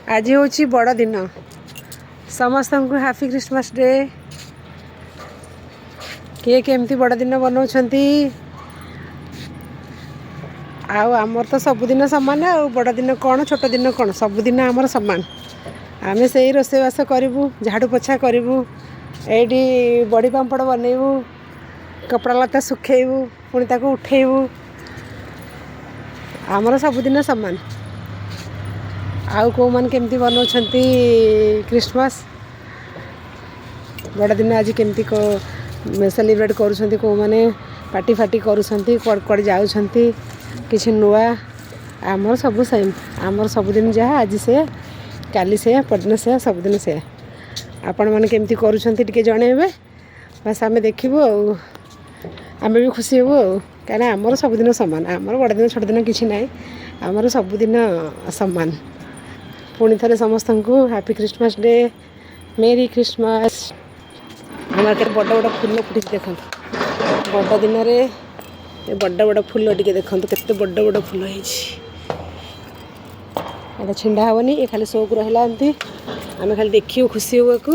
ଆଜି ହେଉଛି ବଡ଼ ଦିନ। ସମସ୍ତଙ୍କୁ ହାପି ଖ୍ରୀଷ୍ଟମାସ ଡେ। କିଏ କେମିତି ବଡ଼ ଦିନ ବନାଉଛନ୍ତି? ଆଉ ଆମର ତ ସବୁଦିନ ସମାନ। ଆଉ ବଡ଼ ଦିନ କ'ଣ, ଛୋଟ ଦିନ କ'ଣ, ସବୁଦିନ ଆମର ସମାନ। ଆମେ ସେଇ ରୋଷେଇବାସ କରିବୁ, ଝାଡ଼ୁ ପୋଛା କରିବୁ, ଏଇଠି ବଡ଼ି ପାମ୍ପଡ଼ ବନେଇବୁ, କପଡ଼ା ଲତା ଶୁଖେଇବୁ, ପୁଣି ତାକୁ ଉଠେଇବୁ। ଆମର ସବୁଦିନ ସମାନ। ଆଉ କେଉଁମାନେ କେମିତି ବନାଉଛନ୍ତି ଖ୍ରୀଷ୍ଟମାସ, ବଡ଼ଦିନ ଆଜି କେମିତି ସେଲିବ୍ରେଟ୍ କରୁଛନ୍ତି? କେଉଁମାନେ ପାର୍ଟି ଫାଟି କରୁଛନ୍ତି, କୁଆଡ଼େ କୁଆଡ଼େ ଯାଉଛନ୍ତି, କିଛି ନୂଆ? ଆମର ସବୁ ସେମ୍। ଆମର ସବୁଦିନ ଯାହା, ଆଜି ସେୟା, କାଲି ସେୟା, ପରଦିନ ସେୟା, ସବୁଦିନ ସେୟା। ଆପଣମାନେ କେମିତି କରୁଛନ୍ତି ଟିକେ ଜଣେଇବେ। ବାସ୍, ଆମେ ଦେଖିବୁ ଆଉ ଆମେ ବି ଖୁସି ହେବୁ ଆଉ। କାହିଁକିନା ଆମର ସବୁଦିନ ସମାନ। ଆମର ବଡ଼ଦିନ ଛୋଟ ଦିନ କିଛି ନାହିଁ, ଆମର ସବୁଦିନ ସମାନ। ପୁଣି ଥରେ ସମସ୍ତଙ୍କୁ happy Christmas day, Merry Christmas. ଆମର କେତେ ବଡ଼ ବଡ଼ ଫୁଲ ଫୁଟିଛି ଦେଖନ୍ତୁ। ବଡ଼ ଦିନରେ ଏ ବଡ଼ ବଡ଼ ଫୁଲ ଟିକେ ଦେଖନ୍ତୁ, କେତେ ବଡ଼ ବଡ଼ ଫୁଲ ହେଇଛି। ଏଇଟା ଛିଣ୍ଡା ହେବନି, ଏ ଖାଲି ଶୋକୁ ରହିଲା ଏମିତି। ଆମେ ଖାଲି ଦେଖିବୁ, ଖୁସି ହେବୁ। ଆକୁ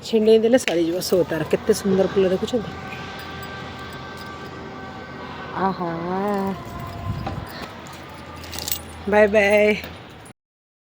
ଛିଣ୍ଡେଇ ଦେଲେ ସରିଯିବ ଶୋ ତାର। କେତେ ସୁନ୍ଦର ଫୁଲ ଦେଖୁଛନ୍ତି? ଆହା, ବାଏ ବାଏ।